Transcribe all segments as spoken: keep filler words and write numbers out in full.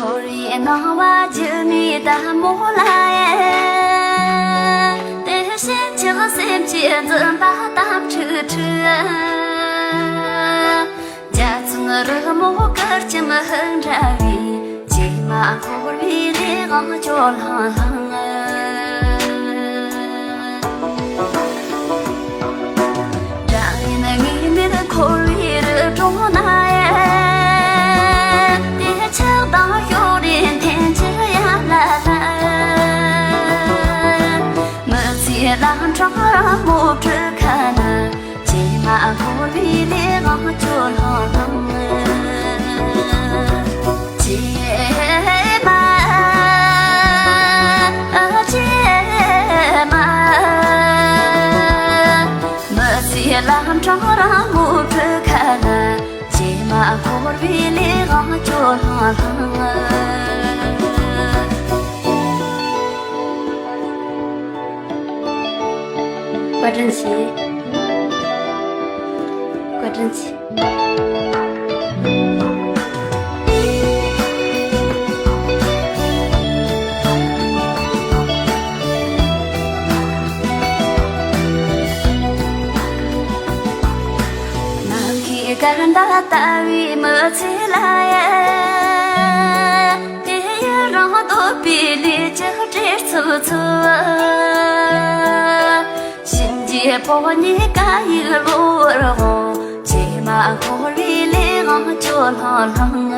འཁོར་བའི་སྣང་བ་བརྒྱུད་ནས་བདག་མོ་ལ། དེ་བཞིན་ཆགས་སེམས་ཀྱི་འཛིན་པ་དམ་ཁྲིག་ཁྲིག་རྒྱ་མཚོའི་རི་མོ་གུར་གྱི་མིག་འདྲ་བའི། ཀྱེ་མ་འཁོར་བའི་ལས་དབང་སྐྱོ་ལྷང་ལྷང་། སྒྲ་ཡིན་ངེས་མེད་འཁོར་བའི་རི་གྲོང་ན་ཡང་། དེ་ཆགས་སྡང་ཤོར་རེ་འཐེན་འཁྱེར་ཡ་ལ་ལ། མི་ཚེའི་ལམ་འཕྲང་རིང་མོ་བྲུད་ཁ་ན། ཀྱེ་མ་འཁོར་བའི་ལས་དབང་སྐྱོ་ལྷང་ལྷང་། ཀྱེ་མ། ཀྱེ་མ། མི་ཚེའི་ལམ་འཕྲང་རིང་མོ་བྲུད་ཁ་ན། ཀྱེ་མ་འཁོར་བའི་ལས་དབང་སྐྱོ་ལྷང་ལྷང་། བཀའ་དྲིན་ཆེ། བཀའ་དྲིན་ཆེ། ནམ་མཁའི་སྐར་མདའ་ལྟ་བུའི་མི་ཚེ་ལ་ཡ། དེ་ཡི་རང་འདོད་པའི་ལས་ཀྱི་བྲེལ་འཚུབ་འཚུབ། གཤིན་རྗེའི་ཕོ་ཉས་ཀ་ཡིག་གློ་བུར་འོང་། ཀྱེ་མ་འཁོར་བའི་ལས་དབང་སྐྱོ་ལྷང་ལྷང་།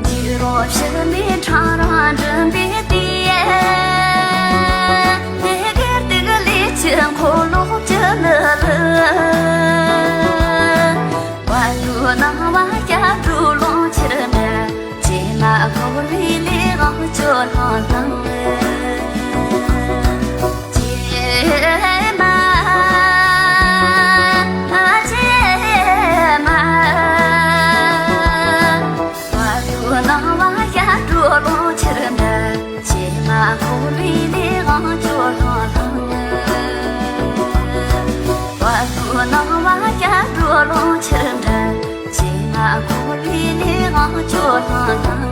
འཇིགས་རོ་ཕྱི་ནས་ཕྲང་རིང་འགྲིམ་པའི་དུས། དེ་གར་དེ་གི་ལས་ཀྱི་འཁོར་ལོ་ཅི་ལི་ལི། བར་དོའི་སྣང་བ་སྐྱབས་འགྲོ་ལོངས་ཕྱིར་འདྲ། ཀྱེ་མ་འཁོར་བའི་ལས་དབང་སྐྱོ་ལྷང་ལྷང་། ཀྱེ་མ། ཀྱེ་མ། བར་དོའི་སྣང་བ་སྐྱབས་འགྲོ་ལོངས་ཕྱིར་འདྲ། ཀྱེ་མ་འཁོར་བའི་ལས་དབང་སྐྱོ་ལྷང་ལྷང་། བར་དོའི་སྣང་བ་སྐྱབས་འགྲོ་ལོངས་ཕྱིར་འདྲ། ཀྱེ་མ་འཁོར་བའི་ལས་དབང་སྐྱོ་ལྷང་ལྷང་།